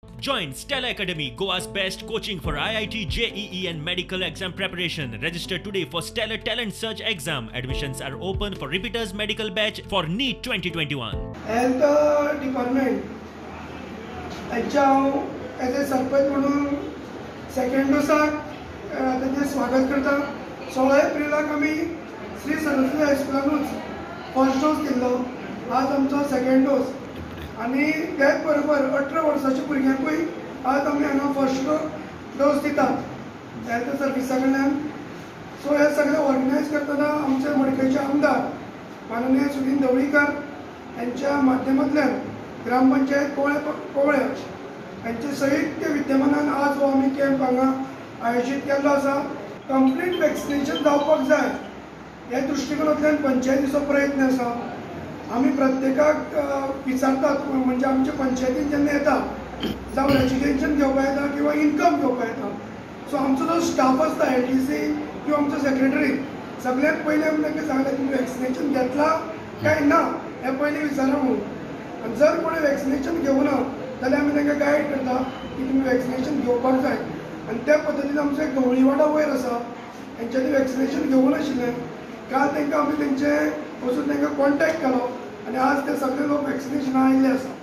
Join Stella Academy, Goa's best coaching for IIT, JEE and medical exam preparation. Register today for Stellar Talent Search exam. Admissions are open for repeaters medical batch for NEET 2021. Health department हांचे हांव as a sarpanch म्हणून second डोसाक तांचें स्वागत करता. 16 एप्रिलाक आमी Shri Saraswati हायस्कुलानूच first dose दिल्लो, आज आमचो सेकंड डोस. आनी त्याच बरोबर 18 वर्साच्या भुरग्यांकूय आज आमी हांगा फर्स्ट डोस दितात हेल्थ सर्विसा कडल्यान. सो हे सगळें ऑर्गनायज करतना आमचे मडकयचे आमदार माननीय सुदिन ढवळीकर यांच्या माध्यमांतल्यान ग्रामपंचायत कोवळे यांचे संयुक्त विद्यमानान आज हो आमी कॅम्प हांगा आयोजीत केल्लो आसा. कंप्लीट वॅक्सिनेशन जावपाक जाय ह्या दृश्टिकोनांतल्यान पंचायतीचो प्रयत्न आसा. आमी प्रत्येकाक विचारतात, म्हणजे आमच्या पंचायतीन जेन्ना येता जावं रेजिडेन्शन घेवपाक येता किंवा इन्कम घेवपाक येता, सो आमचो जो स्टाफ आसता LDC किंवा आमचो सेक्रेटरी, सगळ्यांत पयलीं आमी तांकां सांगलें तुमी वॅक्सिनेशन घेतलां काय ना हें पयलीं विचारा म्हणून. आनी जर कोणें वॅक्सिनेशन घेवना जाल्यार आमी तांकां गायड करता की तुमी वॅक्सिनेशन घेवपाक जाय. आनी त्या पद्दतीन आमचो एक गवळीवाडा वयर आसा, हेंच्यांनी वॅक्सिनेशन घेवूं नाशिल्लें. काल तांकां आमी तेंचे वचून तांकां कॉन्टेक्ट केलो आनी आज ते सगळे लोक वॅक्सिनेशना आयिल्ले आसा.